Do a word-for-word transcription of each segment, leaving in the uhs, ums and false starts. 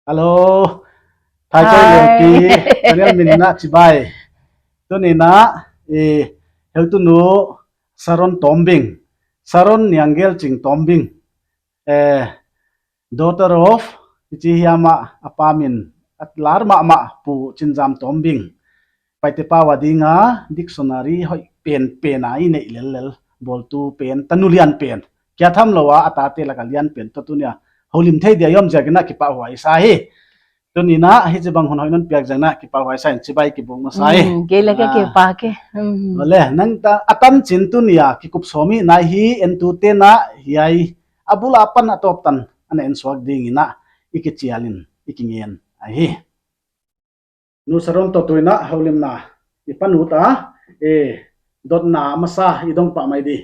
Hello. Thai koi leng ki, Daniel min na chibai. Tuni na, i, heutunu Saron Tombing. Saron Nianggel Ching Tombing. Eh, daughter of, i chi hiam a, a pa min, a lar mahmah Pu Chinzam Tombing. Paite pau a dinga dictionary hoih pen pen a i neih lellel bawltu pen, tanu lian pen. Kia tham lou a, a tate laka lian pen toh tunia houlim thei dia i om ziakin a kipahhuai sa hi. Tuni na hichibang hun hoih non piak ziak na kipahhuai sa in chibai kibuk masa hi. Hmm, kei leng ka Ah. kipak e. Hmm. Ole, nang ta a tanchin tunia kikup sawm hihna hi entute na hiai a bul apan a tawp tan ana ensuak dingin a i kichial in i kingen ahi. Nu Saron toh tuin a houlimna i pan ut a, eh, dotna masa i dong pah mai di.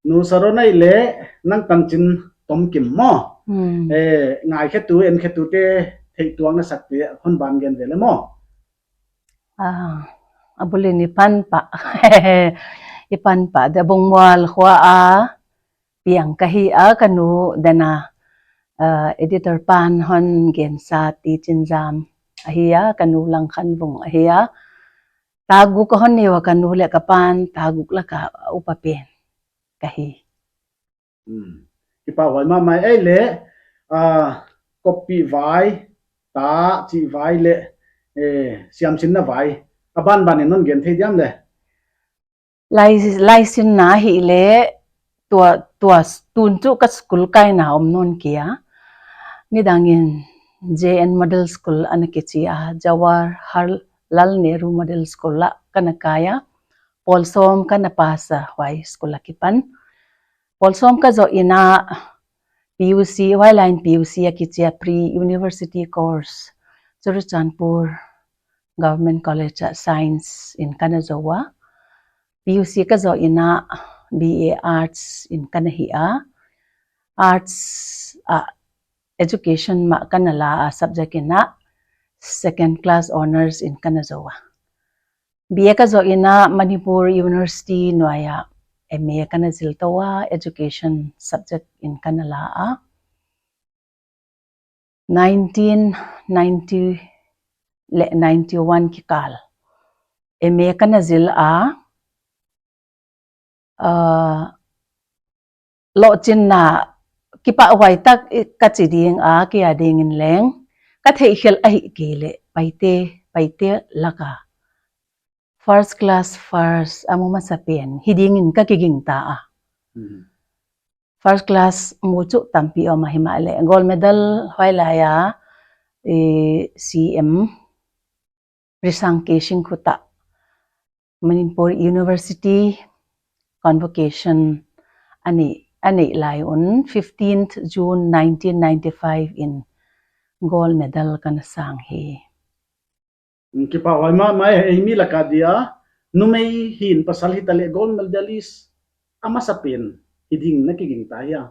Nu Saron ahihleh nang tanchin tomkim maw. Hmm. Eh, ngaikhetu, enkhetute theihtuak na sakte hon ban gen ve le maw. Ah, a bul in i pan pah. I pan pah, Dabungmual khua a, piang ka hi a, ka nu dena, ah, editor pan hon gensa Ti Chinzam ahi a, ka nu Langkhanvung ahi a. Taguk ka hon nei ua, ka nu leh ka pan taguk laka upa pen ka hi. Hmm. Kipahhuai mahmah e. Ahihleh, ah, koppih vai, ta chih vai leh, eh, siamsinna vai a banban in non gen thei diam le? Lai, laisinna ahihleh tua, tua s-, tun chu ka school kaina om nawn kei a. Nidangin J N Model School ana kichi a, Jawaharlal Nehru Model School ah ka na kai a. Pawl sawm ka na pass a huai school akipan. Pawl sawm ka zoh in a P U C, huai lai in P U C a kichi a, Pre-University Course, Churachandpur Government College ah Science in ka na zou a. P U C ka zoh in a B A Arts in ka na hi a. Arts ah Education mah ka na la a, subject in a Second Class Honours in ka na zou a. B A ka zoh in a Manipur University nuai ah M A ka na zil tou a, Education subject in ka na la a. Nineteen ninety leh ninety-one kikal M A ka na zil a. Ah, lohchinna kipahhuai tak i ka chi ding a, kei a dingin leng ka theihkhelh ahihkeileh Paite, Paite laka first class first a mu masapen hi dingin ka kigingta a. Hmm. First class mu chu tampi om a, himahleh gold medal huai lai a, eh, C M Risang Keishing khut ah Manipur University convocation a neih, a neih lai un, fifteenth June nineteen ninety-five in gold medal ka na sang hi. Kipahhuai mahmah e, ei mi laka dia, numei hi'n pasal hitaleh gold medalist a masapen hi ding na kigingta hia?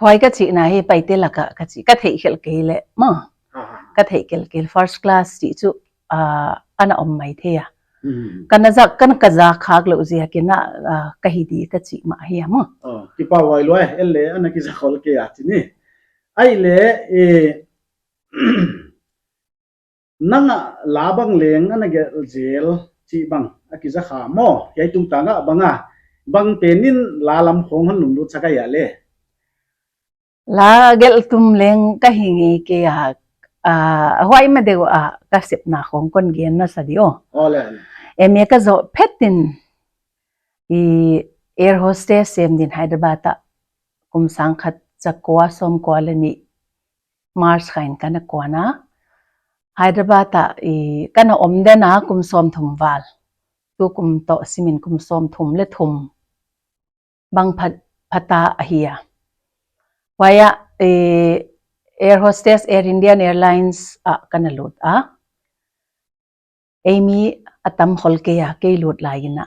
Huai ka chihna hi Paite laka ka chih, ka theihkhelh keileh maw. Aha. Ka theihkhelh kei, first class chih chu, ah, ana om maithei a. Hmm. Ka na zak, ka na ka zak khak lou ziakin a, ah, ka hi di ka chih mah hi a maw. Oh, kipahhuai lua e, ei leng ana kizak khol kei a chi ni. Ahihleh, eh, nang a la bang leng ana gelh zel chih bang a kiza kha maw? Hiai tungtang ah bang a, bang pen in la lam khong hon lunglut sak ahia le? La gelh tum leng ka hi ngei kei a, ah, huai ma deuh a ka sepna khong kon gen masa di aw. Aw le, aw le. M A ka zoh phet in i air hostess sem din Hyderabad ah kum sangkhat zakua sawmkua leh nih March kha in ka na kuan a. Hyderabad ah i ka na om den a kum sawmthum val. Tu kum toh simin kum sawmthum leh thum bang phat, phata ahi a. Huai ah, eh, air hostess Air Indian Airlines ah ka na lut a. Ei mi a tam khol kei a, kei lut lai in a.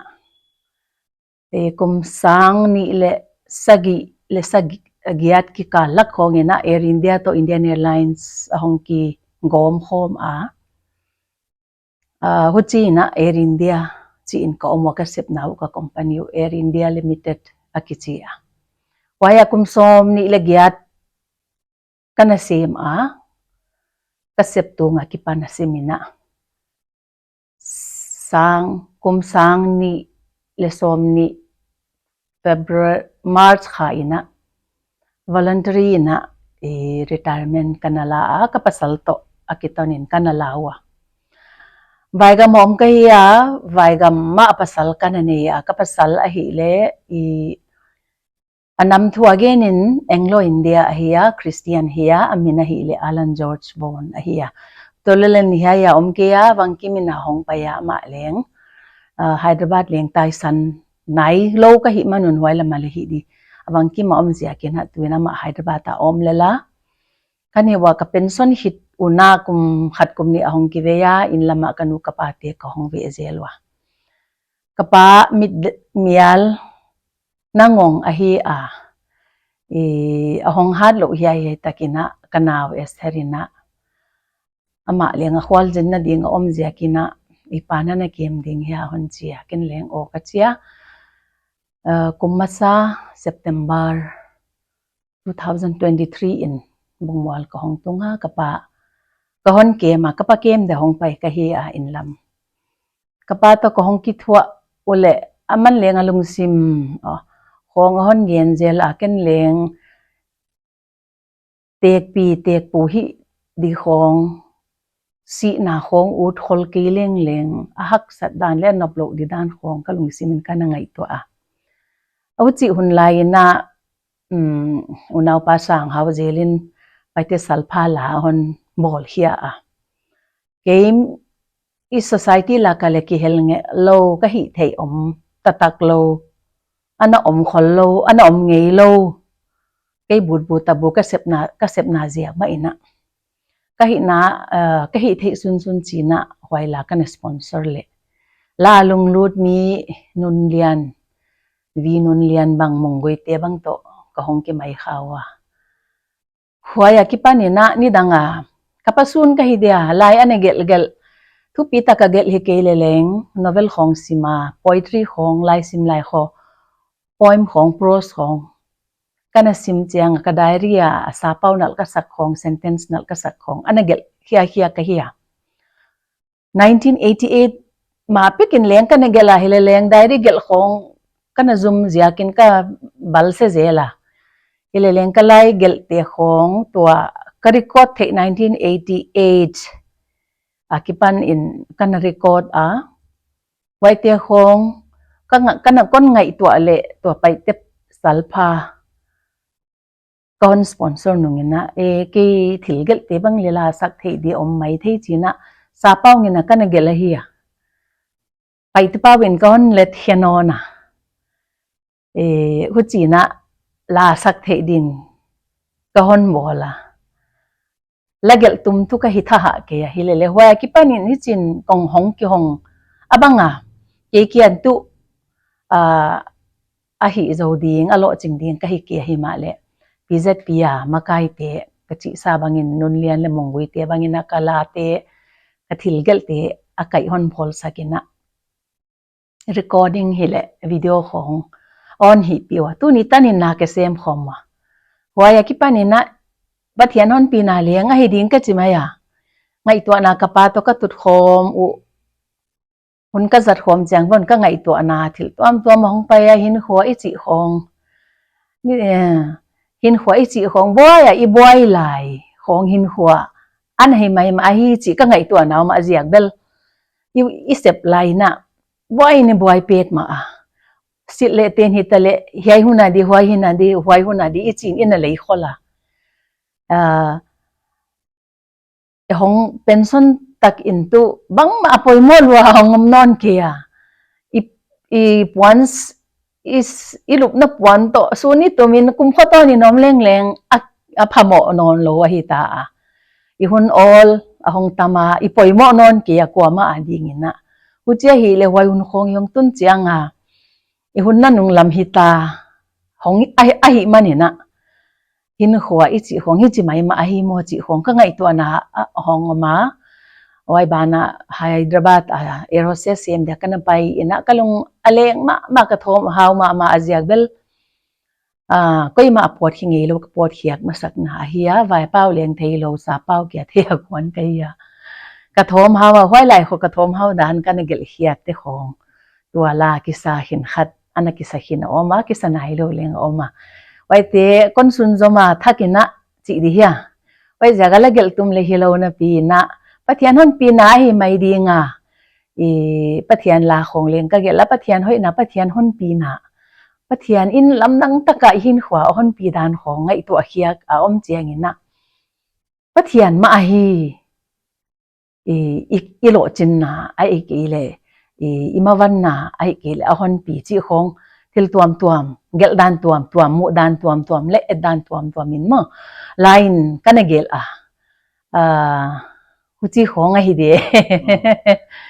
Eh, kum sang nih leh sagih leh sagih, giat kikal lak khong in a Air India toh Indian Airlines a hong kigawm khawm a. Ah, huchiin a Air India chi in ka om ua, ka sepna uh ka company uh Air India Limited a kichi a. Huai ah kum sawmnih leh giat ka na sem a, ka sep tung a kipan a sem in a. Sang, kum sang nih leh sawmnih February, March kha in a, voluntary in a, eh, retirement ka na la a, ka pasal toh a kiton in ka na la ua. Vaigam om ka hi a, vaigam mah a pasal ka na nei a, ka pasal ahihleh, i, a nam thu a gen in Anglo India ahi a, Christian hi a, a min ahihleh Alan George Vaughan ahi a. Tua leh leng hiai a om kei a, Vangkim in a hong pai a mah leng, ah, Hyderabad leng taisan nai lou ka hih man un huai lam a leng hih di. A Vangkim a om ziak in a tu in amah Hyderabad a om lel a. Ka neu a ka pension hih un a kum khat kum nih a hong kivei a, inn lam ah ka nu ka pa te ka hong veh zel ua. Ka pa mit mial na ngong ahi a. I, a hong hat lou hiaihiai tak in a, ka nau Esther in a. Amah leng a khualzinna ding a om ziak in a, i pa na na kem ding hia hon chi a, ken leng aw ka chi a. Uh, kum masa September two thousand twenty-three in Bungmual ka hong tung a, ka pa ka hon kem a, ka pa kem dia hong pai ka hi a inn lam. Ka pa toh ka hong kithuah uleh, aman leng a lungsim, aw, khawng a hon gen zel a, ken leng tekpi tekpu hih di khawng, sihna khawng ut khol kei leng leng, a haksat dan leh a nop lou di dan khawng ka lungsim in ka na ngaihtuah a. A huchih hun lai in a, um, unaupa Sanghau zel in Paite salpha la hon bawl khia a. Kei i society lak ah leng kihel ngei lou, ka hih theih om taktak lou, ana om khol lou, ana om ngei lou. Kei butbut a bu ka sepna, ka sepna ziak mah in a. Ka hihna, uh, ka hih theih sunsun chi'n a huai la ka na sponsor leh. La lunglut mi Nunlian, V Nunlian bang Mungguite bang toh ka hong kimai kha ua. Huai a kipan in a nidang a ka pa sun ka hi dia, lai ana gelhgelh. Thupi tak a gelh hi kei leh leng, novel khawng sim a, poetry khawng, lai sim lai khawng, poem khawng, prose khawng. Ka na sim chiang a ka diary a, a sapau nalh ka sak khawng, sentence nalh ka sak khawng, ana gelh khiakhia ka hi a. Nineteen eighty-eight ma pek in leng ka na gelh a, hileh leng diary gelh khawng ka na zum ziak in ka bal se zel a. Hileh leng ka lai gelhte khawng tua ka record theih nineteen eighty-eight a kipan in ka na record a. Huaite khawng ka nga-, ka na kon ngaihtuah leh tua Paite salpha ka hon sponsor nung in a, e, kei thil gelhte bang leng la sak theih di om maithei chi'n a, sapau ngen a ka na gelh ahi a. Paite pau in ka hon let khe nawn a. E, huchi'n a la sak theih din ka hon bawl a. La gelh tum thu ka hi tha hah kei a, hileh leng huai a kipan in hichi'n kong hong kihong a bang a. Kei kiang tuh, ah, a hih zou ding, a lohching ding ka hi kei a, himahleh P Z P a makaite ka chih sa bang in Nunlian leh Mungguite bang in a ka late, ka thil gelhte a kaih hon phawl sak in a. Recording hileh video khawng hon hihpih ua. Tuni tan in na ka sem khawm ua. Huai a kipan in a Pathian hon pina leng ahi ding ka chi mai a. Ngaihtuahna ka pa toh ka tut khawm uh. Hun ka zat khawm chiang un ka ngaihtuahna thil tuamtuam a hong pai a, hinkhua i chih khawng. Ni, eh, hinkhua i chih khawng buai a, i buai lai khawng hinkhua ana hi maimah ahi chih ka ngaihtuahna om a ziak bel. I, i sep lai in a buai ni buai petmah a. Silh leh ten hi ta leh, hiai hun a di, huai hun a di, huai hun a di, i chi'n i na lei khol a. Ah, hong pension tak in tuh bangmah a poimoh lua hong om nawn kei a. I, i puan s-, i s-, i lupna puan toh sun i tum in kumkhua tawn in om lengleng a, a phamawh nawn lou ahi ta a. I hun awl a hong tam a, i poimoh nawn kei a kuamah a ding in a. Huchi ahihleh huai hun khawng i hong tun chiang a, i hun nanung lam hi ta, hong ahi, ahihman in a. Hinkhua i chih khawng hichi maimah ahi maw chih khawng ka ngaihtuahna a hong om a. Huai ban ah Hyderabad a Air Hostess sem dia ka na pai in a ka lung a leng mahmah, ka thawm hau mahmah a ziak bel. Ah, koimah a pawtkhe ngeilou ka pawtkhiak masakna ahi a, vaipau leng theilou, sapau kia thei a kuan ka hi a. Ka thawm hau a, huai lai khong ka thawm hau dan ka na gelh khiak te khong. Tua la kisa khin khat, ana kisa khin a om a, kisa nailou leng a om a. Huaite kon sunzom a thak in a chih di hia. Huaiziak a la gelh tum le hilou napi in a, Pathian hon pina ahi mai ding a. I, Pathian la khong leng ka gelh a, Pathian hoihna, Pathian hon pina. Pathian in lamdang tak a i hinkhua a hon pi dan khong ngaihtuah khiak a om chiang in a, Pathian mah ahi. I, i, i lohchinna ahihkeileh, i, i mavanna ahihkeileh a hon pi chih khong, thil tuamtuam, gelh dan tuamtuam, muh dan tuamtuam, leh et dan tuamtuam in maw, la in ka na gelh a. Ah, huchi khong ahi di.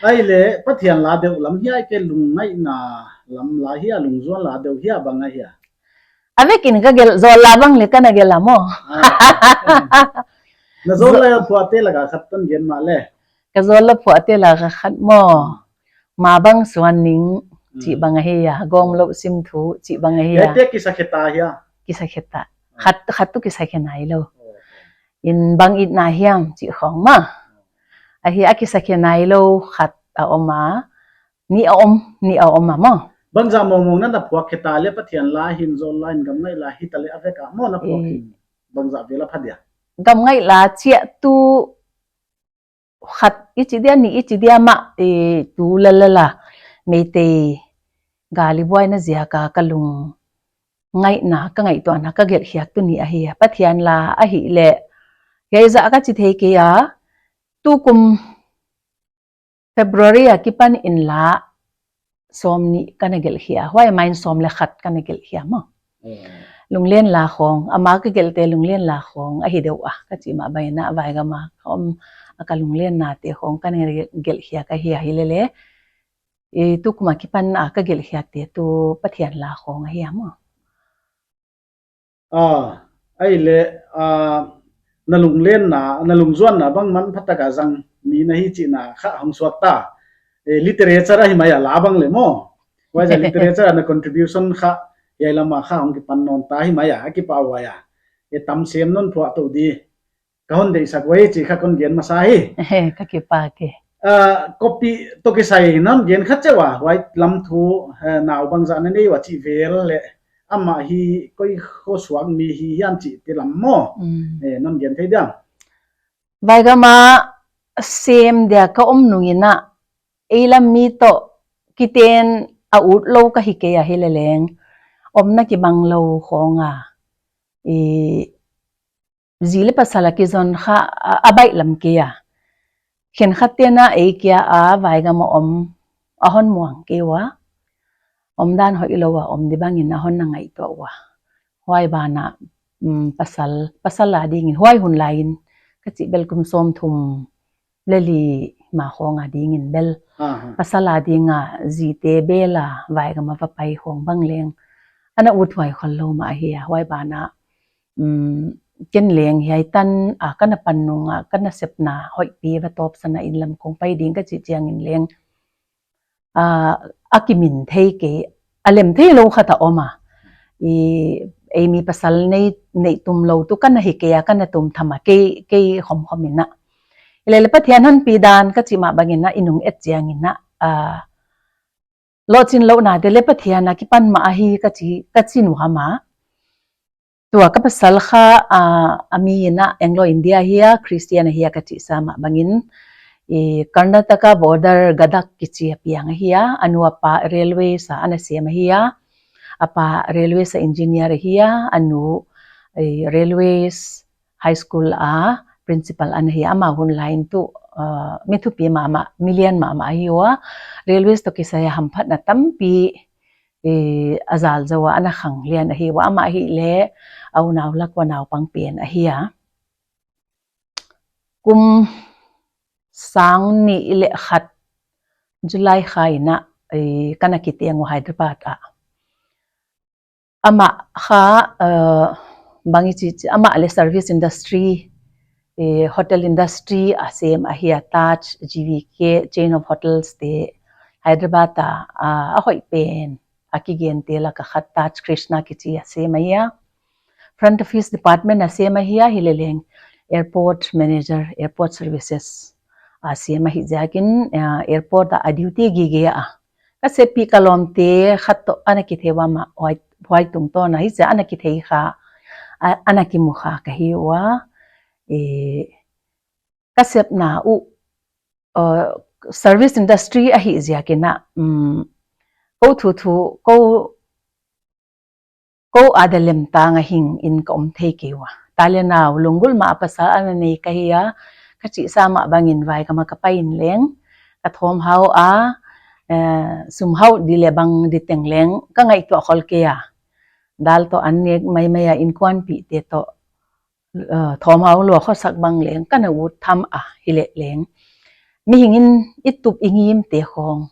Ahihleh, Pathian la deuh lam hia, ahihkeileh lungngaihna lam la hia, lungzuan la deuh hia, bang ahia? A vekin ka gelh, zawl la bang leh ka na gelh a maw. Ah. Na zawl la phuahte lak a khat hon gen mah leh. Ka zawl la phuahte lak a khat maw. Ma bang suan ning, chih bang ahi a, gawm lou sim thu, chih bang ahi a. Hiaite kisa khe ta hia? Kisa khe ta. Khat, khat tuh kisa khe nailou. Oh. In bang itna hiam, chih khong maw. Ahi a kisa khe nailou khat a om a, nih a om, nih a om a maw. Bangzah mawngmawng na na phuak khe ta leh Pathian la hin zawl la in gamngaih la hita leh a vek a maw na phuak khin. Bangzah vel a pha dia? Gamngaih la chiah tuh khat i chi dia, nih i chi dia mah, eh, tu la la la. Meitei gal i buaina ziak a ka lungngaihna, ka ngaihtuahna, ka gelh khiak tuh nih ahi a. Pathian la ahihleh, hiai zah ka chi thei kei a, tukum February a kipan in la sawmnih ka na gelh khia, huai mai in sawm leh khat ka na gelh khia maw. Mm. Lunglen la khong, ama ka gelhte lunglen la khong ahi deuh a, ka chih mah bang in a, vaigam a ka om a ka lunglenna te khong ka na gelh khia ka hi a, hilele. I, tukum a kipan a ka gelh khiakte tuh Pathian la khong ahi a maw. Ah, ahihleh, ah, na lunglenna, na lungzuanna bang manpha tak a zang mi na hi chihna kha hong suak ta. Eh, literature ahi mai a la bang leh maw. Huaiziak literature a na contribution kha, hiai lam a kha hong kipan nawn ta hi mai a, a kipahhuai a. Eh, tam sem non phuah tou di. Ka hon deihsak uai chih kha kon gen masa hi. He, ka kipak e. Ah, copy toh kisai non gen khat chauh a, huai lam thu, eh, nau bangzah na nei ua chih vel leh, amah hi koi kho suak mi hi hiam chih te lam maw. Mm. Eh, non gen thei diam? Vaigam a sem dia ka om nung in a, ei lam mi toh kiten a ut lou ka hi kei a, hileleng omna kibang lou khong a. I, zi leh pasal a kizon kha a, a baihlam kei a. Khenkhat te'n a ei kia a vaigam a om a hon muang kei ua. Omdan hoihlou a om di bang in a hon na ngaihtuah ua. Huai ban ah, um, pasal, pasal a ding in huai hun lai in ka chih bel kum sawmthum leh li ma khong a ding in bel. Aha. Pasal a ding a zite bel a vaigam a va pai khong bang leng ana uthuai khollou mah ahi a, huai ban ah, um, ken leng hiai tan a ka na pan nung a ka nasepna hoihpi va tawpsan a inn lam kong pai ding ka chih chiang in leng, ah, a kimin thei kei, a lem theilou khat a om a. I, ei mi pasal nei, nei tum lou tuh ka na hi kei a, ka na tum tham a, kei, kei khomkhom in a. Hilele Pathian hon pi dan ka chih mah bang in a, i nung et chiang in a, ah, lohchinlouhnate leh Pathian a kipan mah ahi ka chi, ka chi nuam a. Tua ka pasal kha, ah, a mi in a Anglo India ahi a, Christian ahi a ka chih sa mah bang in, i, Karnataka border Gadak kichi a piang ahi a, a nu a pa railways a ana sem ahi a, a pa railways a engineer ahi a, a nu, i, railways high school a principal ana hi a, amah hun lai in tuh, ah, mi thupi mahmah, mi lian mahmah ahi ua, railways toh kisai a hamphatna tampi, i, a zal zou a ana khang lian ahi ua, amah ahihleh a unau lak ua naupang pen ahi a. Kum sang nih leh khat July kha in a, i, ka na kiteng ua Hyderabad ah. Amah kha, eh, bang i chih, amah leh service industry, eh, hotel industry a sem ahi a, Taj, G V K, chain of hotels te Hyderabad a, a, a hoih pen a kigente laka khat Taj Krishna kichi a sem ahi a. Front office department a sem ahi a, hileleng airport manager, airport services a sem ahih ziakin, ah, airport a, a duty gige a. Ka seppih ka lawmte khat toh ana kithei ua mah, huai, huai tungtawn a hichia ana kithei kha, a, ana kimu kha ka hi ua. Eh, ka sepna uh, uh, service industry ahih ziakin a, um, kou thuthu, kou, kou a da lemtang a hing in ka om thei kei ua. Ta leh nau, lunggulh mah a pasal ana nei ka hi a, ka chihsa mah bangin vaigam a ka pai in leng, ka thawmhau a, eh, sumhau di leh bang di teng leng, ka ngaihtuah khol kei a. Dal toh an nek maimai a, innkuanpihte toh, eh, thawmhau lua khosak bang leng, ka na ut tham a, hileleng. Mihing in i tup i ngimte khong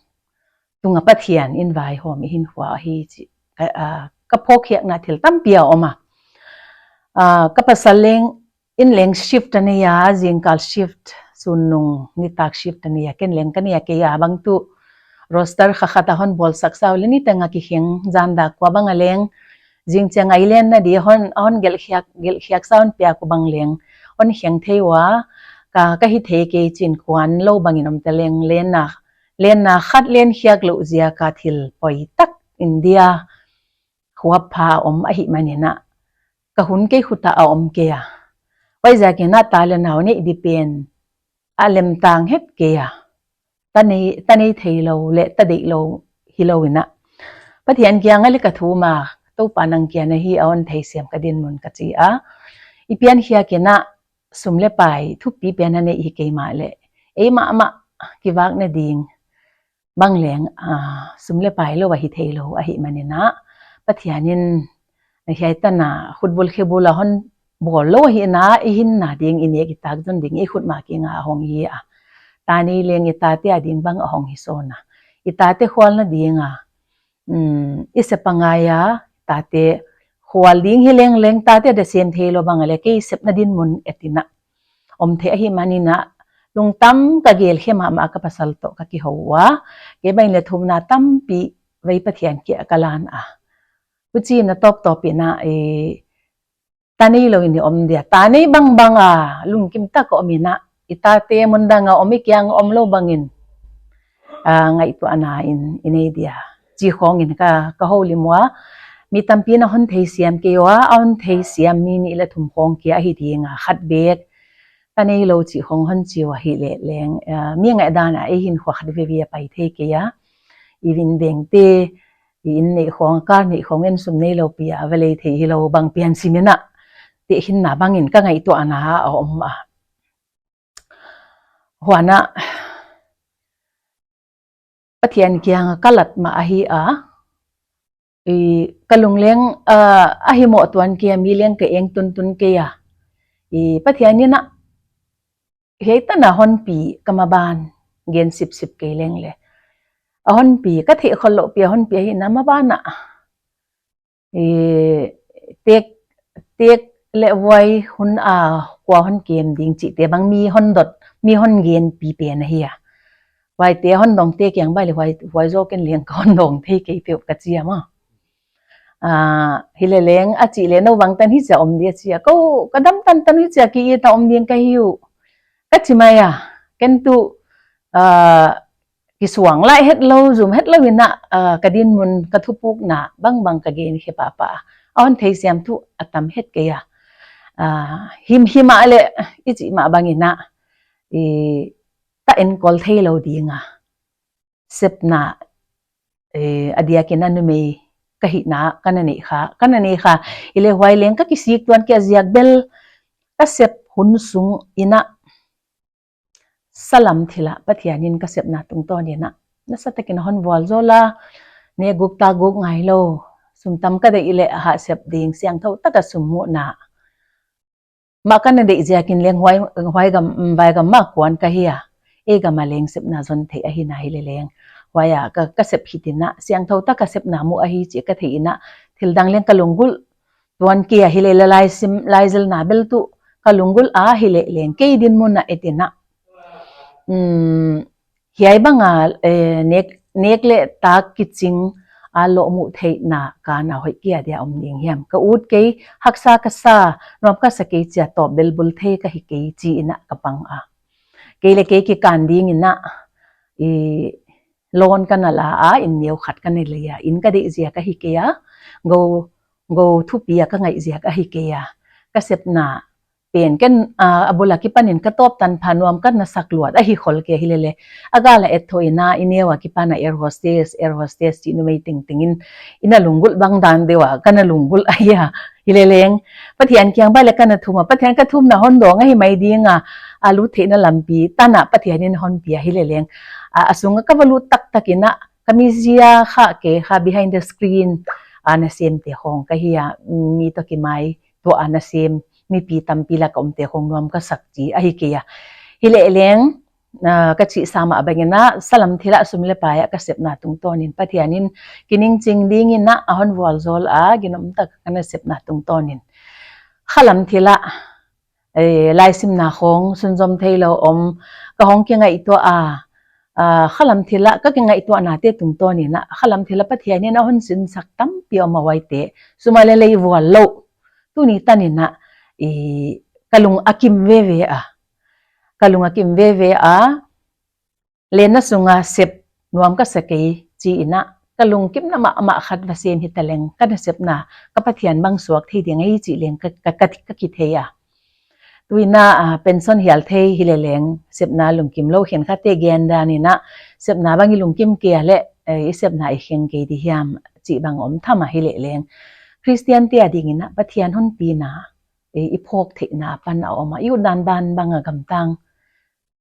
tunga Pathian in vaihawm i hinkhua ahi chih ka, ah, ka phawkkhiakna thil tampi a om a. Ah, ka pasal leng, in leng shift a nei a, zingkal shift, sunnung, nitak shift a nei a, ken leng ka nei a, kei a bang tuh roster kha khat a hon bawlsak sau leh niteng a kikheng, zan dak kua bang a leng, zingchiang a i lenna di hon, hon gelhkhiak, gelhkhiak sau hon piak uh bang leng, hon kheng thei ua, ka, ka hithei kei chi'n kuan lou bangin om ta leng lenna, lenna khat lenkhiak louh ziaka thil poi tak in dia, huap pha a om ahihmanin a, ka hun kei khut a a om kei a. Huaiziakin a ta leh nau neih di pen a lemtang het kei a. Ta nei, ta nei theilou leh ta deihlou hilou in a, Pathian kiang a leng ka thum a, Toupa nang kia na hi a, hon theisiam ka dinmun ka chi a. I piankhiak in a, sum leh pai thupi pen a neih hi kei mahleh, ei mahmah kivakna ding bang leng, ah, sum leh pai lou ahi theilou ahihmanin a, Pathian in hiai tan a khutbul khebul a hon bawl lou hi in a, i hinna ding, i nek i tak zon ding i khut ma kiang a hong hi a. Ta nei leng i tate a ding bang a hong hi sawn a. I tate khualna ding a, um, i sep a ngai a, tate khual ding hi leng leng tate da sem theilou bang a leh kei sepna dinmun et in a om thei ahihmanin a, lungtam ka gelkhe mahmah, ka pasal toh ka kihou ua. Kei bang leh thumna tampi vei Pathian kia ka lan a. Huchi'n a tawptawp in a, eh, ta neilou in i om dia. Ta nei bangbang a lungkim tak a om in a, i tate mun dang a om, i kiang a om lou bangin, ah, ngaihtuahna in i nei dia, chi khong in ka, ka houlim ua. Mi tampi in a hon theisiam kei ua, a hon theisiam mi nih leh thum khong kia ahi ding a, khat bek ta neilou chih khong hon chi ua hileleng, ah, mi ngaihdan a ei hinkhua khat veve a pai thei kei a. I vin vengte, i inn neih khong, car neih khong, en sum neilou pi a va lei thei hilou bang pian sim in a, tehkhinna bangin ka ngaihtuahna a om a. Huan a, Pathian kiang a ka lat mah ahi a, i, ka lung leng, ah, a himoh tuan kei a, mi leng ka eng tuntun kei a. I, Pathian in a, hiai tan a hon pi ka maban gen sipsip kei leng leh, a hon pi, ka theih khol louh pi a hon pi ahi in a, maban a, eh, tek, tek leh vuai hun a kua hon kem ding chihte bang mi hon dot, mi hon gen pi pen ahi a. Huaite hon dong te kiang bang leh huai, huai zaw ken leng ka hon dong thei kei peuh ka chi a maw. Ah, hileleng a chih leh, nou bangtan hichia om dia chi a. Kou, ka dam tantan hichia ki-it a om ding ka hi uh, ka chi mai a. Ken tuh, ah, kisuang lai hetlou, zum hetlou in a, ah, ka dinmun, ka thupukna bangbang ka gen khe pahpah a. A hon theisiam tuh a tam het kei a. Ah, himhim a leh, i chih mah bangin a, i, ta enkol theilou ding a sepna, eh, a diakin a numei ka hihna ka na neih kha, ka na neih kha. Hileh huai leng ka kisik tuan kei a, ziak bel ka sep hun sung in a, salam thil a Pathian in ka sepna tungtawn in a, nasa takin a hon vualzawl a, nek guk tak guk ngailou, sum tam ka deih leh hah sep ding, siangthou tak a sum muhna mah ka na deih ziakin leng huai, huai gam, mm, vai gam mah kuan ka hi a. Ei gam a leng sepna zon theih ahi na hileleng, huai a ka, ka sep khit in a, siangthou tak a sepna muh ahi chih ka theih in a, thil dang leng ka lunggulh tuan kei a, hileh la lai sim, lai zelna bel tuh ka lunggulh a hileleng kei dinmun a et in a. Um, hiai bang a, eh, nek, nek leh tak kiching, a lohmuh theihna kana hoih kia dia om ding hiam. Ka ut kei, haksa ka sa, nuam ka sa kei chia tawp bel bul thei ka hi kei chi in a ka pang a. Kei leh kei kikan ding in a, i, loan ka na la a, inn neu khat ka na lei a, inn ka deih ziak ahi kei a, gou, gou thupi a ka ngaih ziak ahi kei a. Ka sepna pen ken, ah, a bul akipan in ka tawp tanpha nuam ka na sak luat ahi khol kei hi lele. A gal a et thou in a, i neu akipan a air hostess, air hostess chih numei tengteng in, i na lunggulh bang dan deuh a, ka na lunggulh ahi a. Hi leleng, Pathian kiang bang leh ka na thum a, Pathian ka thumna hon dawng ahi mai ding a, a lut theihna lampi tan a Pathian in hon pia hi leleng. A, a sung a ka va lut taktak in a, ka mizia kha kei kha behind the screen, a, na sem te khong ka hi a, mi toh kimai tuah a na sem, mipi tampi lak a om te khong nuam ka sak chi ahi kei a. Hi leleng, ah, ka chih sa mah bang in a, salam thil a sum leh pai a ka sepna tungtawn in Pathian in kiningching ding in a, a hon vualzawl a, ginom tak ka na sepna tungtawn in. Khalam thil a, eh, laisimna khong sunzom theilou om, ka hong kingaihtuah a, ah, khalam thil a, ka kingaihtuahna te tungtawn in a, khalam thil a Pathian in a hon sinsak tampi om a huaite, sum a leh lei vual lou. Tuni tan in a, i, ka lung a kim veve a. Ka lung a kim veve a, lenna sung a sep nuam ka sa kei chi in a, ka lungkimna mahmah khat va sem hi taleng, ka na sepna, ka Pathian bang suak thei ding ahi chih leng ka, ka, ka, ka kithei a. Tu in a, ah, pension hial thei hi leleng, sepna lungkim lou khenkhat te gen dan in a, sepna bang i lungkim kei a leh, eh, i sepna i kheng kei di hiam, chih bang om tham a hi leleng. Christian te a ding in a, Pathian hon pina, eh, i phawk theihna pan a om a, i ut dan dan bang a gamtang,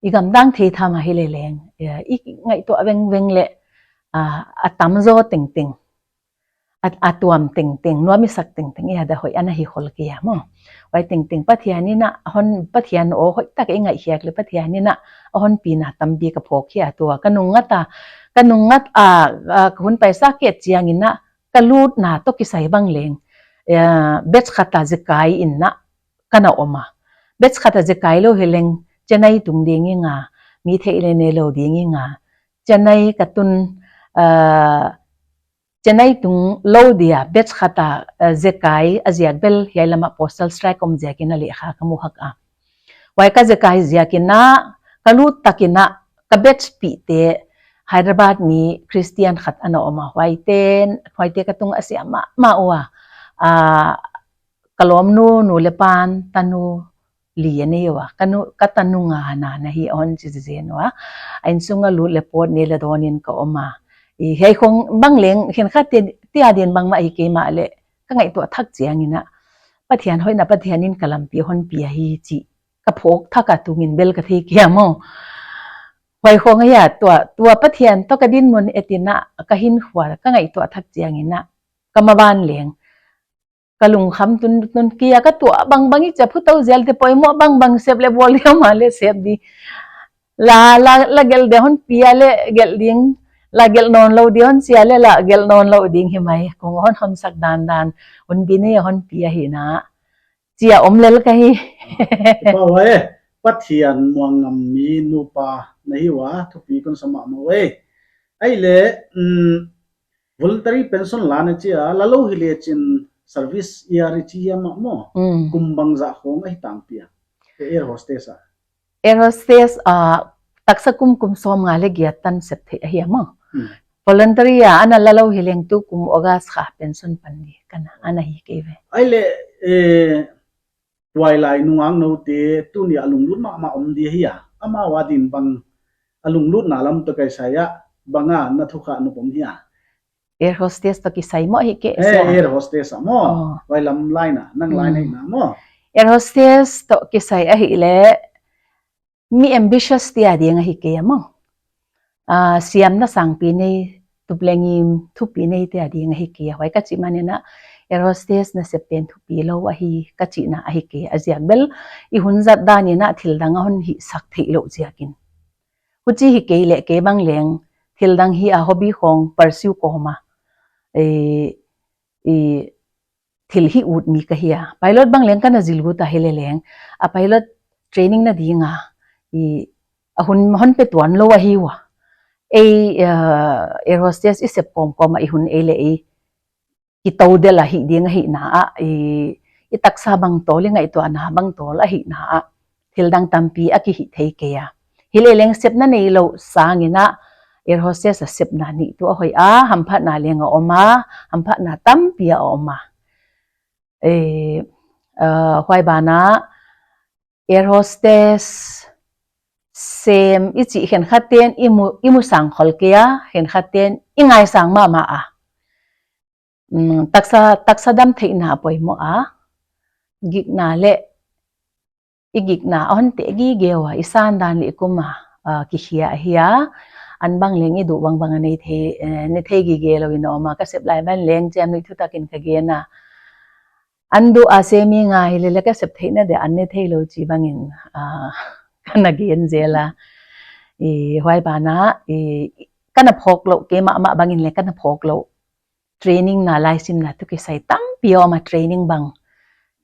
i gamtang thei tham a hi leleng, eh, i ngaihtuah vengveng leh, ah, a tamzaw tengteng, a, a tuam tengteng, nuam i sak tengteng, i a da hoih ana hi khol kei a maw. Huai tengteng Pathian in a, hon Pathian aw hoih tak i ngaihkhiak leh Pathian in a, a hon pina tampi ka phawk hi a tua. Ka nungngat a, ka nungngat a, ah, ka hun paisa kei chiang in a, ka lutna toh kisai bang leng, eh, batch khat a zekai in a, ka na om a. Batch khat a zekai lou hi leng, Chennai tung ding i nga, mi theih leh neilou ding i nga. Chennai ka tun, ah, Chennai tung lou dia, batch khat a, ah, zekai a ziak bel hiai lam a postal strike om ziak in a lehkha ka mu hak a. Huai ka zekai ziak in a, ka lut tak in a, ka batch pihte, Hyderabad mi Christian khat ana om a, huaite, huaite ka tung a siam mahmah ua. Ah, ka lawmnu, nu leh pa'n, tanu li a nei ua, ka nu, ka tanu nga na na hi a hon chi zen ua. A innsung a lut leh pawt nei leh dawn in ka om a. I, hiai khong bang leng, khenkhat te, te a din bangmah hi kei mahleh, ka ngaihtuah thak chiang in a, Pathian hoihna Pathian in ka lampi hon pia hi chih ka phawk thak a, tungin bel ka thei kei a maw. Huai khong ahi a, tua, tua Pathian toh ka dinmun et in a, ka hinkhua, ka ngaihtuah thak chiang in a, ka maban leng, ka lungkham tun, tun kei a, ka tuah bangbang i chia phutou zel te poimoh bangbang sep leh bawl di om a leh sep di. La, la, la gelh dia hon pia leh gelh ding, la gelh nawnlou dia hon chia leh la gelh nawnlou ding hi mai. Kong hon hon sak dandan, hon bi ni hon pia hi na. Chia om lel ka hi. Pa huai, Pathian muang ngam mi nupa na hi ua, thupi kon sa mahmah e. Ahihleh, mm, voluntary pension la na chia, la lou hi leh chin service year i chi hiam maw. Mm. Kum bangzah khong ahi tangpi a. Air hostess a. Air hostess a, taksa kum kum sawmnga leh giat tan sep theih ahi a maw. Mm. Voluntary a, ana la lou hi leng tu kum August kha pension pan di ka na, ana hi kei ve. Ahihleh, eh, tuailai nungak nou te tuni a lunglut mahmah om di ahi a. Amau a din bang a lunglutna lam toh kisai a bang a na thukhak nop om hia. Air hostess toh kisai maw hi ke. Eh, air hostess a maw. Oh. Huai lam line a, nang line a hi na maw. Air hostess toh kisai ahihleh, mi ambitious te a ding ahi kei a maw. Ah, siamna sangpi nei, tup leh ngim thupi nei te a ding ahi kei a. Huai ka chih man in a, air hostess na sep pen thupi lou ahi ka chihna ahi kei a. A ziak bel, i hun zat dan in a thil dang a hon hihsak theih lou ziak in. Huchi hi kei leh kei bang leng, thil dang hi a hobby khong pursue kawm a. Eh, i thil hih ut mi ka hi a. Pilot bang leng ka na zil ut a hi leleng. A pilot training na ding a, i, a hun hon pe tuan lou ahi ua. ei, uh, air hostess i sep kawmkawm a i hun ei leh ei kitou del ahih ding ahihna ah, i, i taksa bang tawl, i ngaihtuahna bang tawl ahihna ah, thil dang tampi a kihih thei kei a. Hileleng sepna neilou sangin ah, air hostess a sepna nih tuh a hoih a, hamphatna leng a om a, hamphatna tampi a om a. Eh, uh, huai banah, air hostess sem i chih khenkhatte'n i mu, i mu sang khol kei a, khenkhatte'n i ngaisang mahmah a. Mm, taksa, taksa dam theihna poimoh a, gikna leh, i gikna a hon teh gige ua, i san dan leh kum a, ah, kikhia ahi a, an bang leng i duh bangbang a nei thei, eh, nei thei gige lou in a om a, ka sep lai ban leng chiamnuih thutak in ka gen a. An duh a sem i ngai leh leh ka sep theihna deuh an nei theilou chih bangin, ah, ka na gen zel a. I, huai banah, i, ka na phawk louh, keimah mah bangin leng ka na phawk louh. Training na laisimna tuh kisai tampi a om a training bang.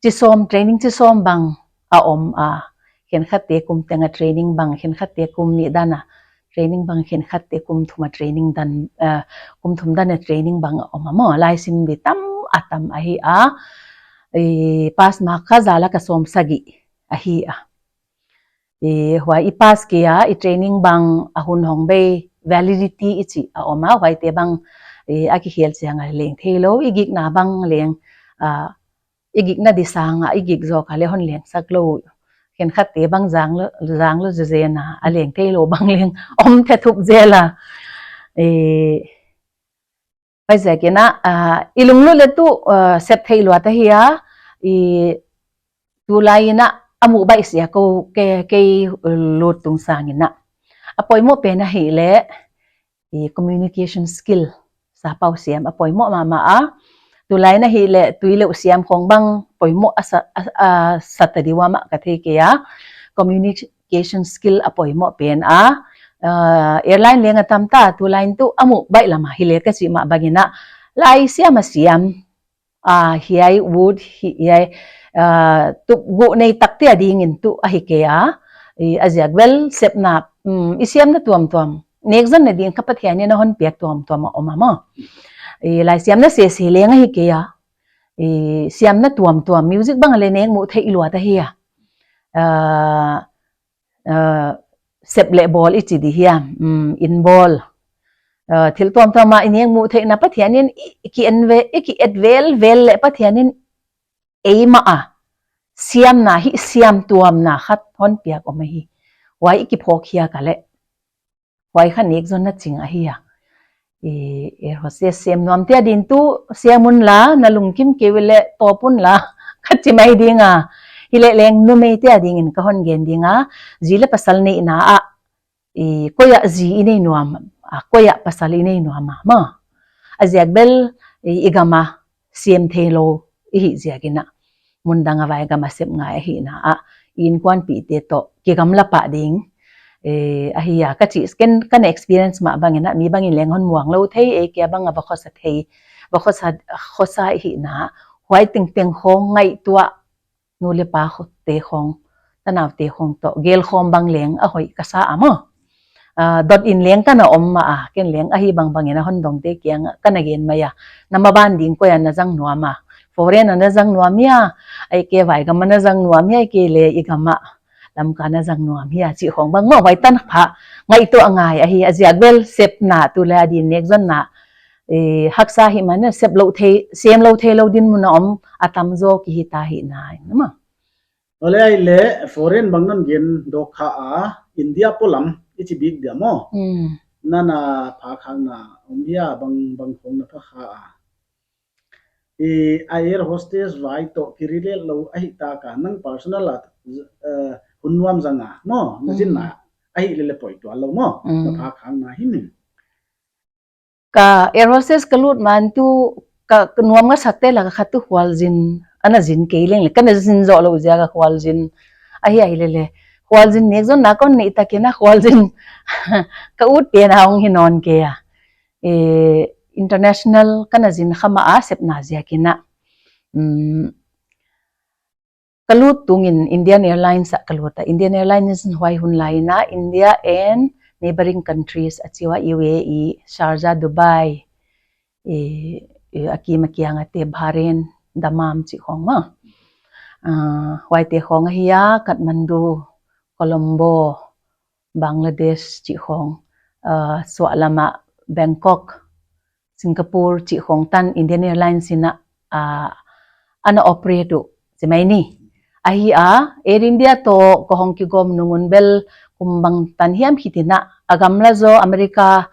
Chi sawm, training chi sawm bang a om a. Khenkhatte kum teng a training bang, khenkhatte kum nih dan a training bang, khenkhatte kum thum a training dan, eh, kum thum dan a training bang a om a maw. Laisim di tam a tam ahi a. I pass mark kha za lak a sawm sagih ahi a. I huai i pass kei a, i training bang a hun hong bei validity i chih a om a, huaite bang, i a kikhel chiang a leng theilou, i gikna bang leng, ah, i gikna di sang a, i gik zawk a leh hon lengsak lou. Khenkhatte bang zang lou, zang lou zezen a, a leng theilou bang leng om thei thup zel a. Eh, huaiziakin ah, ah, i lunglut leh tuh, ah, sep theih luat ahi a, i tulai in ah, a muh baih sia kou, kei, kei lut tung sangin ah. A poimoh pen ahihleh, i communication skill, sapau siam a poimoh mahmah a. Tulai in ahihleh, tui leuh siam khong bang poimoh a sa, a, a sa ta di ua mah ka thei kei a. Communication skill a poimoh pen a. Ah, airline leng a tam ta, tulai in tuh a muh baih lam a hileh ka chih mah bangin ah. Lai siam a siam. Ah, hiai wood, hi-, hiai, ah, tup guh nei takte a dingin tuh ahi kei a. I, a ziak bel sepna, mm, i siamna tuamtuam. Nekzonna ding kha Pathian in a hon piak tuamtuam a om a maw. I, lai siamna sese leng ahi kei a. I, siamna tuamtuam. Music bang leh nek muh theih luat ahi a. Ah, ah, sep leh bawl i chi di hiam, mm, in bawl. Ah, thil tuamtuam a i nek muh theihna Pathian in i, i ki en ve, i ki et velvel leh Pathian in eimah a siamna hi siam tuamna khat hon piak om ahi. Huai i kiphawk hiak a leh. Huai kha nekzonna ching ahi a. I, air hostess sem nuamte a din tuh, sem unla, na lungkim kei uleh, tawp unla, ka chi mai ding a. Hileleng numeite a dingin ka hon gen ding a. Zi leh pasal neihna ah, i, koi ah zi i nei nuam, a, koi ah pasal i nei nuam a, maw. A ziak bel, i, i gam a, sem theilou, i hih ziakin ah. Mun dang a vai gam a sep ngai ahihna ah, i inkuanpihte toh, kigamla pah ding. Eh, ahi a, ka chih, ken, ka na experience mah bangin ah, mi bangin leng hon muang lou thei, ei kei a bang a va khosa thei, va khosa, khosa ahihna, huai tengteng khong ngaihtuah, nu leh pa khongte khong, tanaute khong toh, gel khawm bang leng, a hoih ka sa a maw. Ah, dot in leng ka na om mah a, ken leng ahi bangbangin a hon dongte kiang ah, ka na gen mai a. Na maban ding koi ah na zang nuam a. Foreign ah na zang nuam hia, ahihkeileh vai gam ah na zang nuam hia, ahihkeileh i gam ah Lamka na zang nuam hia, chih khong bang maw, huai tanpha ngaihtuah ngai ahi a ziak bel sepna tulai a din nekzonna, eh, haksa hi man sep lou thei, sem lou theilou dinmun a om a tamzaw kihi ta hi nai, maw. Ole ai le foreign bang non gen dok kha a, India polam i chi bik dia maw. Mm. Nana pha khang na om hia bang bang khong na pha kha a. I air hostess vai toh ki relate lou ahi ta ka nang personal a, eh, hun nuam zang a maw. Na zin na ahi lele poi tuan lou maw. Mm. Na pha khang na hi min. Ka air hostess ka lut man tuh ka, ka nuam nga sakte lak ah khat tuh khualzin, ana zin kei leng leh, ka na zin zoh lou ziak a khualzin. Ahi ahi lele. Khualzin nekzonna kon nei takin a khualzin ka ut pen a hong hi nawn kei a. Eh, international ka na zin kha mah a sepna ziakin a. Mm, ka lut tungin Indian Airlines ah ka lut a. Indian Airlines huai hun lai in a India and neighboring countries a chi ua, U A E, Sharjah, Dubai, i, i, a kim a kiang a te Bahrain, Dammam chih khong maw. Ah, huaite khong ahi a, Kathmandu, Colombo, Bangladesh chih khong, ah, suahlam a Bangkok, Singapore chih khong tan Indian Airlines in a, ah, ana operate uh chi mai ni. Ahi a, Air India toh ka hong kigawm nung un bel kum bangtan hiam hitin a, a gamla zaw America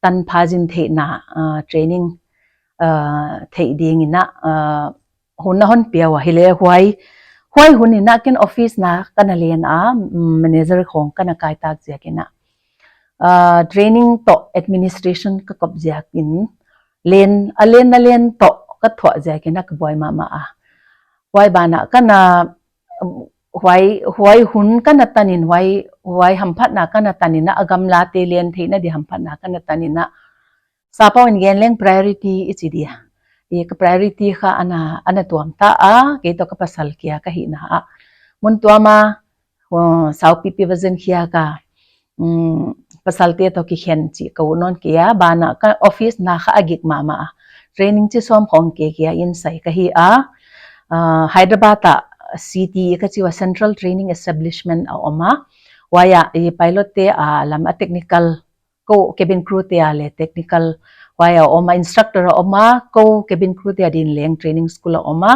tan pha zin theihna, ah, training, ah, theih dingin a, ah, hun a hon pia ua, hileh huai, huai hun in a ken office na ka na len a, mm, manager khong ka na kaitak ziakin a, ah, training toh administration ka kop ziakin, len, a len a len toh ka thuah ziakin a ka buai mahmah a. Huai banah ka na, huai, huai hun ka na tanin, huai, huai hamphatna ka na tanin a, a gamlate len theihna di hamphatna ka na tanin a, sapau in gen leng priority i chi dia. I ka priority kha ana, ana tuam ta a, kei toh ka pasal kia ka hihna a. Mun tuam a, uh, saupipi va zin khia ka, um, pasalte toh kikhen chih ka ut nawn kei a, banah ka office na kha a gik mahmah a. Training chi sawm khong kei kia in sai ka hi a. Ah, Hyderabad a C T E ka chi ua, Central Training Establishment a om a. Huai ah i pilot te a lam a technical, kou cabin crew te a leh technical, huai a om a, instructor a om a, kou cabin crew te a din leng training school a om a.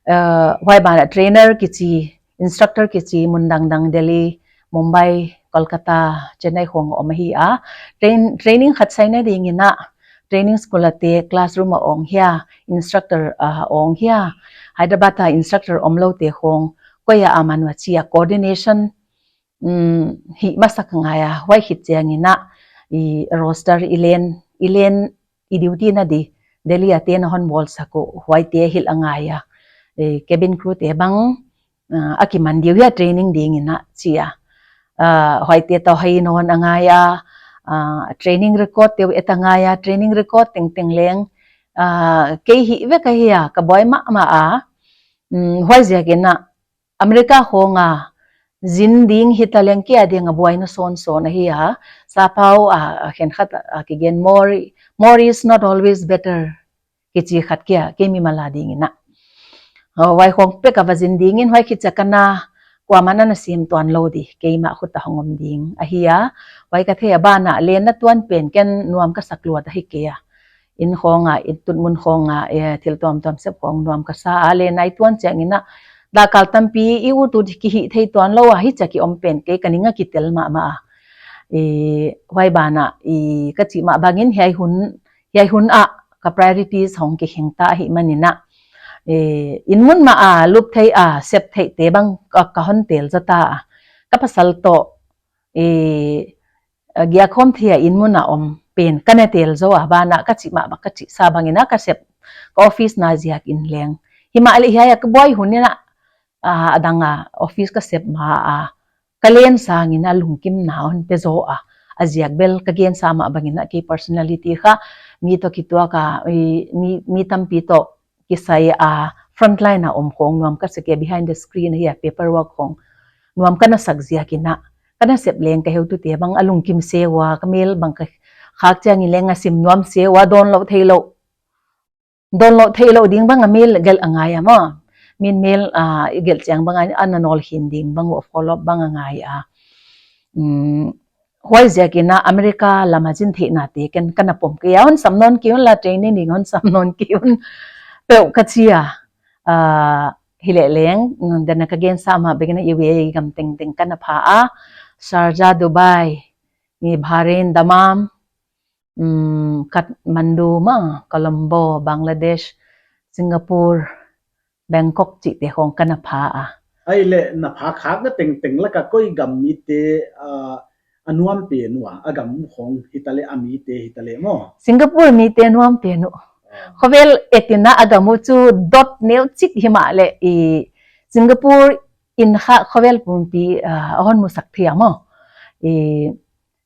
Eh, huai banah trainer kichi, instructor kichi mun dangdang, Delhi, Mumbai, Kolkata, Chennai khong a om ahi a. Train, training khat saina dingin a, training school a te classroom a ong hia, instructor a ong hia, Hyderabad a instructor omlou te khong koi a om a, huchi a coordination, um, hih masak ngai a, huai khit chiangin a, i roster i len, i len, i duty na di, Delhi a te na hon bawlsak uh, huaite hilh a ngai a. I cabin crew te bang, ah, a kiman diu hia training dingin a chi a. Ah, huaite toh hai nawn a ngai a, ah, training record te uh et a ngai a, training record tengteng leng, ah, kei hih vek ahi a, ka buai mahmah a. Um, huai ziakin a, America khong a zin ding hita leng kei a ding a buaina sawnsawn ahi a, sapau a, a khenkhat a, a kigen more, more is not always better kichi khat kia, kei mimal a dingin a. Huai khong pek a va zin dingin, huai khit chiang ka na kuamah na na sim tuan lou di, keimah khut a hong om ding ahi a. Huai ka theih a, banah lenna tuan pen ken nuam ka sak luat ahi kei a. Inn khong a, i tutmun khong a, eh, thil tuamtuam sep khong nuam ka sa a, lenna i tuan chiangin a, dakkal tampi i ut ut kihih thei tuan lou a, hichia ki om pen kei ka ning a kitel mahmah a. Eh, huai banah, i ka chih mah bangin hiai hun, hiai hun a ka priorities hong kikheng ta ahihmanin a, eh, inn mun mah a lup theih a, sep theih te bang ka, ka hon tel zaw ta a. Ka pasal toh, eh, eh, giak khawm thei a inn mun a om pen ka na tel zaw a, banah ka chih mah bang, ka chih sa bangin a ka sep, ka office na ziakin leng. Himahleh hiai a ka buai hun in a, ah, a dang a office ka sep ma a, ka len sangin a lungkimna hon pe zaw a. A ziak bel ka gen sa mah bangin a, kei personality kha mi toh kituak a, i, mi, mi tampi toh kisai a, frontline a om khong nuam ka sa kei, behind the screen ahi a, paperwork khong nuam ka na sak ziakin a, ka na sep leng ka heutute bang a lungkim se ua, ka mel bang ka khak chiangin leng a sim nuam se ua, dawn lou thei lou, dawn lou thei lou ding bang a mel gelh a ngai a maw. Min mel, ah, i gelh chiang bang a, a na nawl khin ding bang uh, follow up bang a ngai a. Um, huai ziakin a America lam a zin theihna te ken ka na pom kei a, hon sam nawn kei un la, training ding hon sam nawn kei un peuh ka chi a. Ah, hileh leng, um, dan a ka gen sa mah bangin a U A E gam tengteng ka na pha a. Sharjah, Dubai, i Bahrain, Dammam, um, Kathmandu maw, Colombo, Bangladesh, Singapore, Bangkok chihte khong ka na pha a. Ahihleh na pha khak na tengteng lak a koi gam mite, ah, a nuam pen ua, a gam uh khong hitaleh, a mite hitaleh maw? Singapore mite nuam pen uh. Ah. Khovel et in a, a gam uh chu dot neu chik himahleh, i Singapore in kha khovel pumpi, ah, a hon musak thei a maw. I,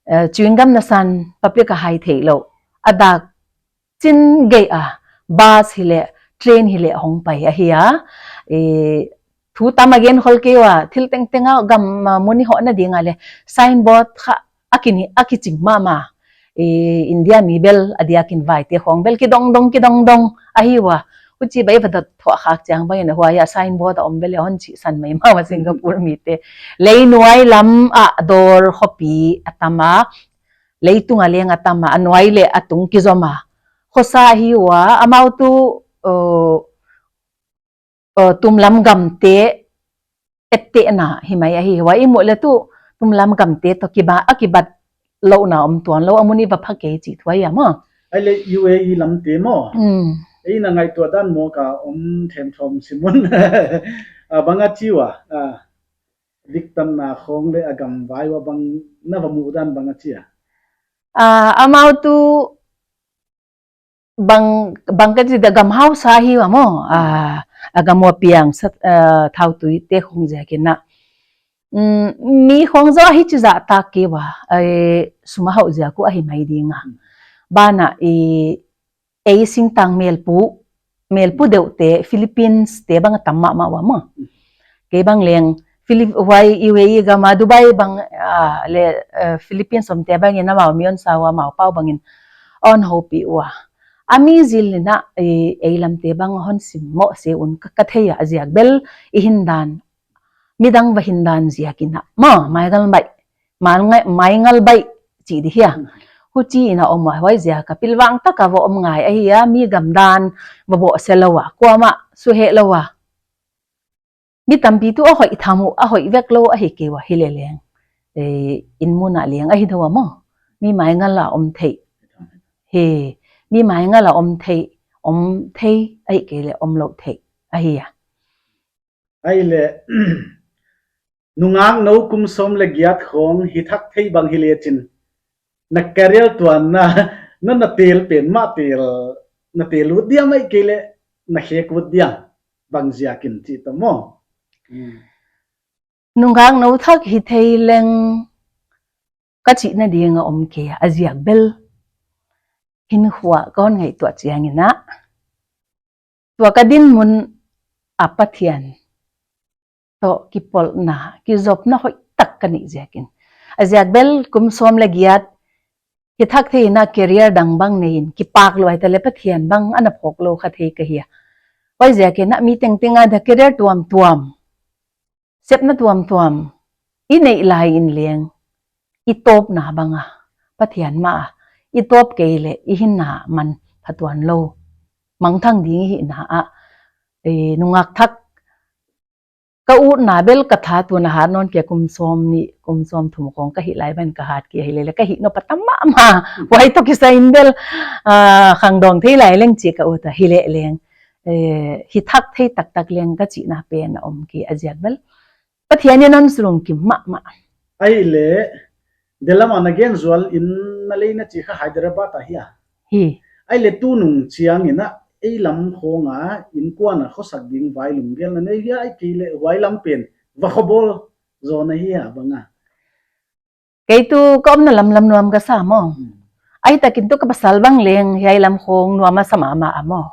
eh, chewing gum na san public a hai theih lou. A dak chin gei a, bus hileh, train hileh hong pai ahi a. I, thu tam a gen khol kei ua, thil tengteng a gam, ah, mun i hohna ding a leh, signboard kha a kini, a kiching mahmah. I India mi bel a diakin vaite khong bel kidongdong, kidongdong ahi ua. Huchi bai va dot thuah khak chiang bangin huai a signboard a om bel a hon chihsan mai mah ua Singapore mite. Lei nuai lam ah dawr khopi a tam a, leitung a leng a tam a, a nuai leh a tung kizom a. Khosa ahi ua, amau tuh, uh, uh, tumlam gamte ettehna hi mai ahi ua. I muh leh tuh tumlam gamte toh kiba, a kibat louhna om tuan lou, a mun i va pha kei chih thu ahi a maw. Ai leh U A E lamte maw. Hmm. Ei na ngaihtuah dan mawk a om themthawm sim un. A bang a chi ua, a diktatna khong leh a gam vai ua bang na va muh dan bang a chi a. A, amau tuh bang, bang ka chi dia gam hausa hi ua maw. A, a gam ua piang sa, a, thautuite khong ziakin a. Mm, mi khong zaw hichi zah tak kei ua, ai, sum a hauh ziak uh ahi mai ding a. Banah i, ei singtang melpu, melpu deuhte, Philippines te bang a tam mahmah ua maw. Kei bang leng, Philip-, huai U A E gam a Dubai bang, ah, leh, eh, Philippines omte bangin amau mi hon sa ua, amau pau bangin hon houpih ua. A mi zil in a, eh, ei lamte bang hon sim mawk se un ka, ka thei a, a ziak bel i hindan, midang va hindan ziakin a maw, maingal baih, maingal, maingal baih chih di hia. Hmm. Huchi in a om ua, huaiziak a pilvang tak a va om ngai ahi a, mi gam dan va bohse lou a, kuamah suheh lou a. Mi tampi tuh a hoih tham uh, a hoih vek lou ahi kei ua hileh leng. Eh, inn mun a leng ahi dou a maw. Mi maingal a om thei. Hi, mi maingal a om thei, om thei, ahihkeileh om lou thei ahi a. Ai leh, nungak nou kum sawm leh giat khong hi thak thei bang hi lechin, na career tuanna, na, na tel pen mah tel, na tel ut diam ahihkeileh na khek ut diam, bang ziakin chih toh maw. Hmm. Nungak nou thak hi thei leng ka chihna ding a om kei a, a ziak bel hinkhua ka hon ngaihtuah chiangin a, tua ka dinmun a Pathian toh kipawlna, kizopna hoih tak ka neih ziakin. A ziak bel kum sawm leh giat hi thak thei in a career dang bang nei in kipak lou a, hitaleh Pathian bang ana phawk lou kha thei ka hi a. Huaiziakin a mi tengteng a dia career tuamtuam, sepna tuamtuam i neih lai in leng, i tawpna bang a Pathian mah a i tawp kei leh i hinna man phatuan lou. Mangthang ding i hihna a, eh, nungak thak ka utna bel ka tha tuin a hat nawn kei a, kum sawm nih, kum sawm thum khong ka hih lai bangin ka hat kei a, hileh leh ka hih nop a tam mahmah. Huai toh kisai in bel, ah, khangdawng thei lai leng chih ka ut a, hileh leng, eh, hi thak thei taktak leng ka chihna pen a om kei a, a ziak bel Pathian in a hon sulungkim mahmah. Ai leh, Delam a na gen zual in na lei na chih kha Hyderabad a hia? Hi. Ai leh tunung chiangin a, ei lam khong a, innkuan a khosak ding vai lunggel na nei hia, ahihkeileh huai lam pen va khobawl zaw na hia bang a? Kei tuh ka omna lam lam nuam ka sa maw. Hmm. Ahihtakin tuh ka pasal bang leng hiai lam khong nuam a sa mahmah a maw.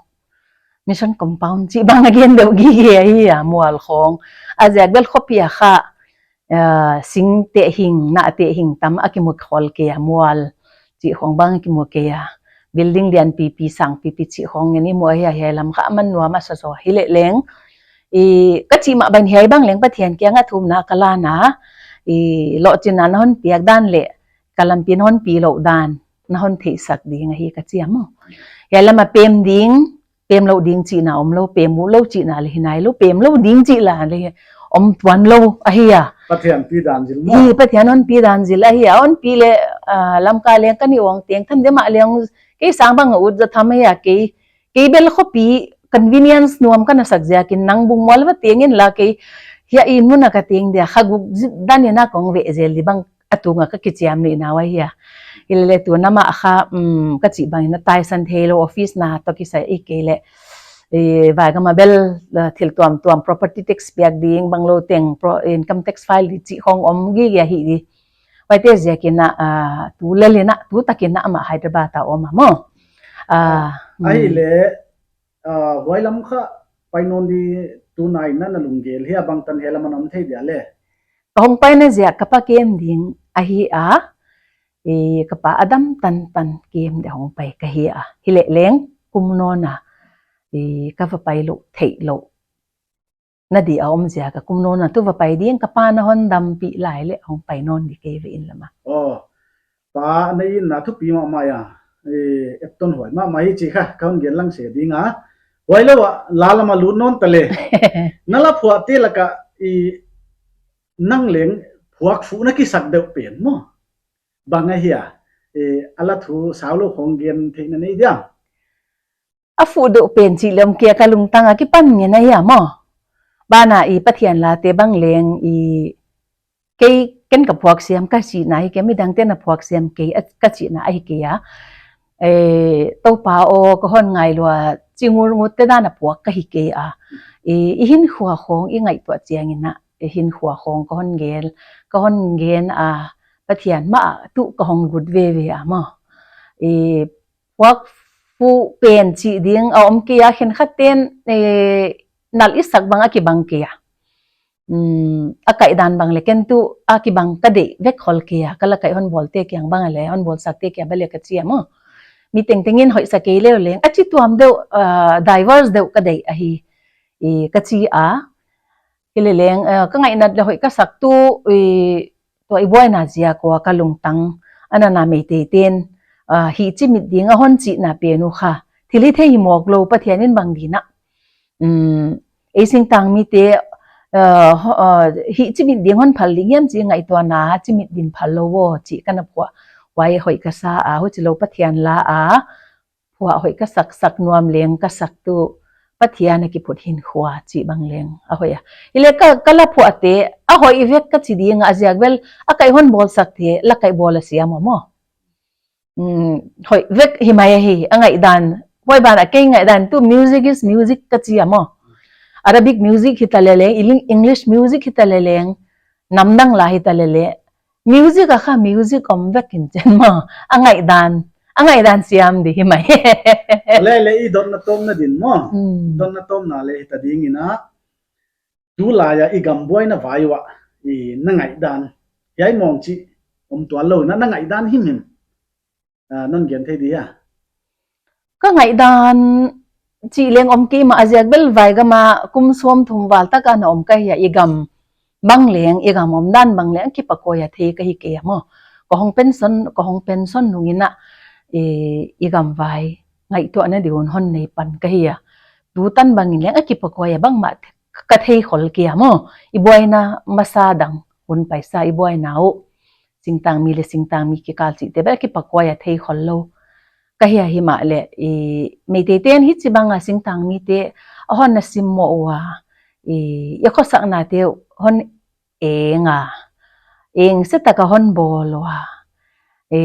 Mission compound chih bang a gen deuh gige ahi a, mual khong. A ziak bel khopi a kha, ah, sing tehhing, nah tehhing tam a kimu khol kei a, mual chih khong bang a kimu kei a. Building lian pipi, sang pipi chih khong ngen i mu ahi a, hiai lam kha man nuam a sa zaw hileh leng. I, ka chih mah bangin hiai bang leng Pathian kiang a thumna ka lan a. I, lohchinna na hon piak dan leh ka lampi na hon pi louh dan na hon theihsak ding ahi ka chi a maw. Hiai lam a pem ding, pem lou ding chihna om lou, pem ut lou chihna leh hi nai lou, pem lou ding chih leh om tuan lou ahi a. Pathian pi dan zil maw. Hi, Pathian hon pi dan zil ahi a, hon pi leh, ah, Lamka leng ka nih uang teng kan deuh mah leng kei sang bang a ut zaw tham ahi a, kei, kei bel khopi convenience nuam ka na sak ziakin nang bung mual va teng in la kei hiai inn mun a ka teng dia kha guk zi-, dan in a kong veh zel di bang a tung a ka kichiam ni na ua hia. Hileh leh tu na mah kha, um, ka chih bangin a taisan thei lou office na toh kisai ahihkeileh. Eh, vai gam a bel, eh, thil tuamtuam property tax piak ding bang lou teng pro-, income tax file di chih khong om gige ahi di. Huaite ziakin a, ah, tu lel in a, tu takin a amah Hyderabad a om a maw. Ah, ai hmm. Leh, ah, huai lam kha pai nawn di tunai na na lunggel hia bangtan hiai lam a na om thei dia leh. Ka hong paina ziak ka pa kem ding ahi a, I ka pa a dam tantan kem deuh hong pai ka hi a. Hileh leng kum nawn a, i ka va pai louh theih louh na di a om ziak a, kum nawn a tu va pai ding, ka pa'n a hon dampih lai leh hong pai nawn di kei ve in lam a. Oh, pa na in na thupi mahmah a. Eh, epton huai mahmah hi chi kha, ka hon gen lang se ding a. Huai lou a, la lam a lut nawn ta le. Na la phuahte lak a, i nang leng phuak fuh na kisak deuh pen maw? Bang ahia, eh, a la thu sau lou khong gen theihna nei diam? A fuh deuh pen chih leh om kei a, ka lungtang a kipan ngen ahi a maw. Banah i Pathian late bang leng i kei ken ka phuak siam ka chihna hi kei, midangte'n a phuak siam kei a ka chihna ahi kei a. Eh, Toupa aw, ka hon ngai lua, chi ngurngurte dan a phuak ka hi kei a. Eh, i hinkhua khong i ngaihtuah chiangin a, i hinkhua khong ka hon gen, ka hon gen a, Pathian mah a tu ka hong gut veve a maw. Eh, phuak fuh pen chih ding a om kei a, khenkhatte'n, eh, nal i sak bang a kibang kei a. Hmm, a kaihdan bang leh ken tu a kibang ka deih vek khol kei a, ka la kaih hon bawlte kiang bang a leh, hon bawlsakte kiang bang leh ka chi a maw. Mi tengtengin hoih sa kei leu leng, a chi tuam deuh, ah, diverse deuh ka deih ahi, i ka chi a. Hileh leng, ah, ka ngaihna leh hoih ka sak tu, i tua i buaina ziak ua ka lungtang a, na na Meiteite'n, ah, hih chimit ding a hon chihna pen uh kha thil hithei hi mawk lou, Pathian in bang ding a. Um, ei singtang mite, ah, ho-, ah, hih chimit ding hon phal ding hiam chi ngaihtuahna, chimit ding phal lou aw chi ka na phuah. Huai hoih ka sa a, huchi lou Pathian la a phuah hoih ka sak, sak nuam leng ka sak tu, Pathian a kiphut hinkhua chih bang leng a hoih a. Hileh ka, ka la phuahte a hoih vek ka chi ding a, a ziak bel a kaih hon bawlsakte la kaih bawl a siam maw maw. Hmm, hoih vek hi mai ahi, a ngaihdan. Huai banah kei ngaihdan tu music is music ka chi a maw. Arabic music hi ta leh leng, Eng-, English music hi ta leh leng, namdang la hi ta leh leng, music a kha music om vek in chen maw. A ngaihdan, a ngaihdan siam di hi mai. Leh leh i dotna tawpna din maw. Hmm. Dotna tawpna leh hi ta ding in a, tulai a i gam buaina vai ua, i na ngaihdan hiai mawng chih om tuan lou in a, na ngaihdan himhim, ah, non gen thei di a? Ka ngaihdan chih leng om kei mah, a ziak bel vai gam a kum sawmthum val tak a na om ka hi a, i gam bang leng, i gam omdan bang leng kipakoi a thei ka hi kei a maw. Ka hong pension, ka hong pension nung in a, i, i gam vai ngaihtuahna di un hon nei pan ka hi a. Tutan bang in leng a kipakoi a bangmah ka thei khol kei a maw. I buaina masa dang hun paisa i buaina uh, singtang mi leh singtang mi kikal chihte bel kipakoi a thei khol lou ka hi a. Himahleh i Meiteite'n hichibang a singtang mite a hon na simmoh ua, i, i khosaknate uh hon eng a, eng se tak a hon bawl ua. I,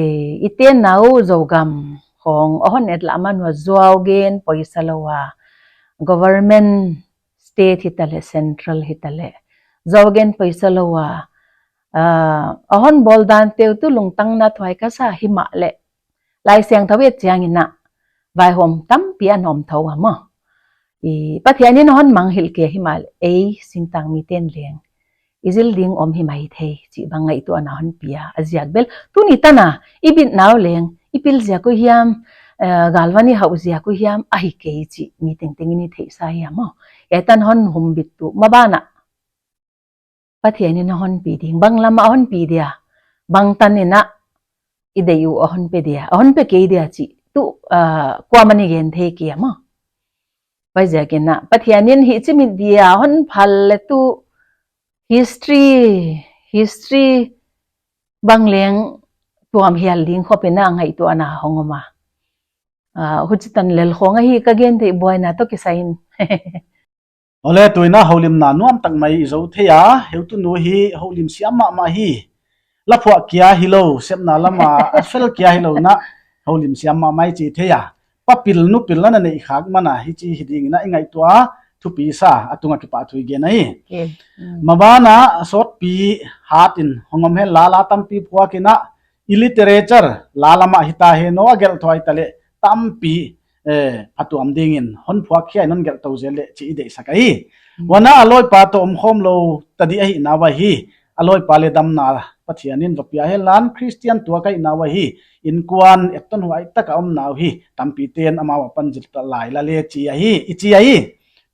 i tenna uh Zogam khong a hon et lah man ua, zuau gen poisa lou a, government, state hi ta leh, central hi ta leh, zuau gen poisa lou a, ah, a hon bawl dante uh tu lungtang na thuai ka sa. Himahleh Laisiangthou et chiang in a, vaihawm tampi a na om thou a maw. I Pathian in a hon mangngilh kei himahleh ei singtang mite'n leng i zil ding om hi mai thei chih bang ngaihtuahna hon pia. A ziak bel tuni tan a i bitna uh leng i pil ziak uh hiam, eh, galvan i hauh ziak uh hiam ahi kei chih mi tengteng in i theihsa hi a maw. Hiai tan hon humbit tu maban a Pathian in a hon pi ding, bang lam a hon pi dia, bang tan in a i deih uh a hon pe dia, a hon pe kei dia chih tu, ah, kuamah in i gen thei kei a maw. Huaiziakin a Pathian in hih chimit dia hon phal leh tu history, history bang leng tuam hial ding khop in a ngaihtuahna hong om a. Ah, huchitan lel khong ahi ka gen theih buaina toh kisai in. Ole, tuin a houlimna nuam tak mai i zou thei a, heutunu hi houlim siam mahmah hi. La phuah kia hilou, sepna lam a a fel kia hilou in a houlim siam mahmah i chi thei a. Pa pil nu pil na na neih khak man a hichi hi ding in a i ngaihtuah a, thupi sa, a tung a kipahthu i gen ahi. Ke. Mm. Maban a sawtpi hat in hong om hen la, la tampi phuak in a, i literature la lam a hita hen aw, a gelh thuai ta leh tampi, eh, a tuam ding in hon phuak khia in hon gelh tou zel leh chih i deihsak ahi. Mm. Huan a a lawipa toh omkhawm lou ta di ahihna uah hi, a lawipa leh damna Pathian in va pia hen la, Christian tuak ahi nau ahi, inkuan etton huai tak a om nau hi, tampi ten amau apan zil ta lai la le chi ahi, i chi ahi.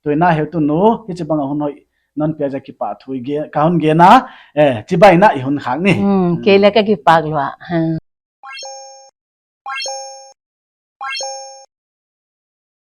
Tuin a heutunu, hichibang a hun hoih non pia ziak a kipahthu i gen, ka hon gen a, eh, chibai in i hun khak ni. Hmm, kei leng ka kipak lua. Ha.